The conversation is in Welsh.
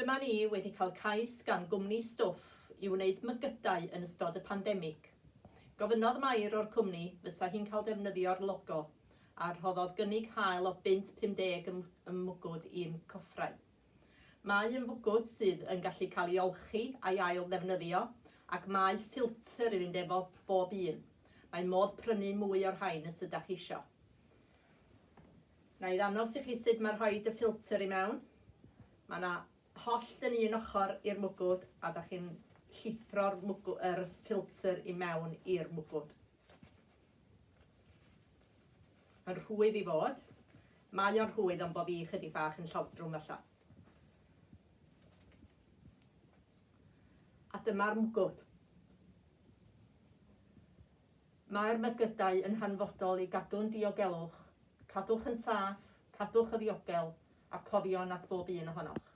Dyma ni wedi cael cais gan gwmni stwff i wneud mygydau yn ystod y pandemig. Gofynnodd Mair o'r cwmni fysa hi'n cael defnyddio'r logo, a rhoddodd gynnig hael o bunt 50 ym mwgwd i'n coffrau. Mae yn fwgwd sydd yn gallu cael ei olchi a'i ail ddefnyddio, ac mae ffiltr i fynd efo bob un. Mae modd prynu mwy o'r rhain os ydach chi isio. Na i ddanos i chi sut mae rhoid y ffilter i mewn. Mae yna hollt yn un ochr i'r mwgwd a da chi'n llithro'r yr ffilter i mewn i'r mwgwd. Mae'n rhwydd i fod. Mae o'n rhwydd ond bod fi chydig bach yn llawdrwm falle. A dyma'r mwgwd. Mae'r mygydau yn hanfodol i gadw'n diogelwch, cadwch yn saff, cadwch y ddiogel, a cofion at bob un ohonoch.